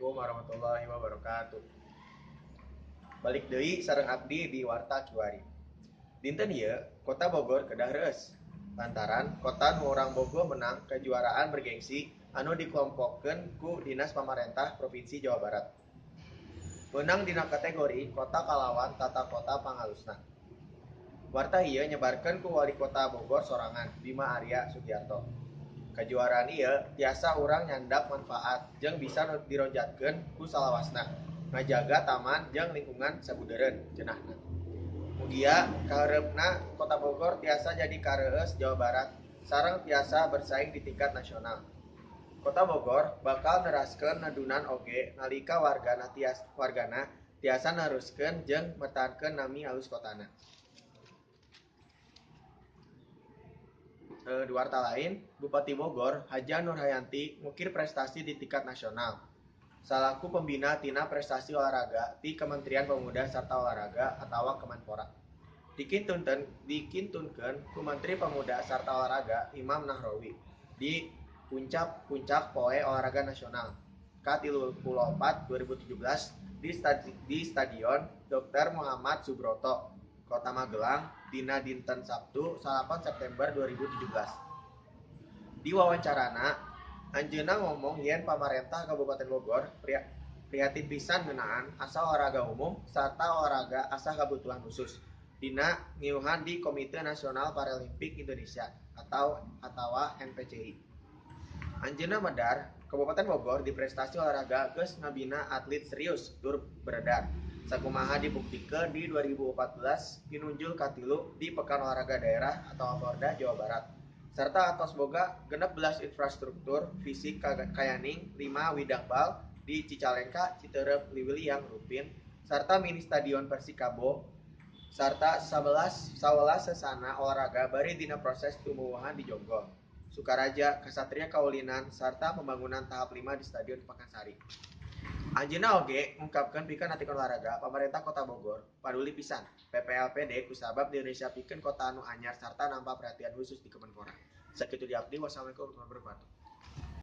Assalamualaikum warahmatullahi wabarakatuh. Balik deui sareng abdi di Warta Kiwari. Dinten ieu Kota Bogor kedah reueus lantaran kota nu urang bogoh menang kejuaraan bergengsi anu dikelompokeun ku Dinas Pamarentah Provinsi Jawa Barat. Meunang dina kategori kota kalawan tata kota pangalusna. Warta ieu nyebarkeun ku Wali Kota Bogor sorangan Bima Arya Sugiarto. Kajuaraan ieu tiasa urang nyandak manfaat jeung bisa dironjatkeun ku salawasna ngajaga taman jeung lingkungan sabudeureun cenahna. Mugia kahareupna Kota Bogor tiasa jadi kareueus Jawa Barat sareng tiasa bersaing di tingkat nasional. Kota Bogor bakal neraskeun nedunan oge nalika wargana tiasa neruskeun jeung mertahankeun nami alus kotana. Di warta lain, Bupati Bogor Hajah Nurhayanti ngukir prestasi di tingkat nasional. Salaku pembina tina prestasi olahraga di Kementerian Pemuda serta Olahraga atawa Kemenpora. Dikintunkeun ku Menteri Pemuda serta Olahraga Imam Nahrawi di puncak-puncak Poe Olahraga Nasional ka-34 2017 di Stadion Dr. Muhammad Subroto, Kota Magelang, dina dinten Sabtu 8 September 2017. Di wawancarana, anjeunna ngomong yen pamarentah Kabupaten Bogor prihatin pisan ngeunaan asal olahraga umum sarta olahraga asah kabutuhan khusus dina ngiuhan di Komite Nasional Paralimpik Indonesia atau atawa NPCI. Anjeunna medar Kabupaten Bogor di prestasi olahraga geus ngabina atlet serius tur beredar. Sakumaha dibuktikeun di 2014 pinunjul katilu di Pekan Olahraga Daerah atau Porda Jawa Barat. Serta atos boga 16 infrastruktur fisik kayaning 5 widang bal di Cicalengka, Citeureup, Leuwiliang, Rumpin, sarta mini stadion Persikabo sarta 11 sasana olahraga bari dina proses tumuwuhan di Jonggol, Sukaraja, Kasatria Kaulinan, sarta pembangunan tahap 5 di Stadion Pakansari. Anjeunna oge ngungkapkeun pikeun artikel olahraga pamarentah Kota Bogor paduli pisan PPLPD kusabab di Indonesia pikeun kota anu anyar sarta nampa perhatian khusus di Kemenpora. Sakitu di abdi, wassalamualaikum warahmatullahi wabarakatuh.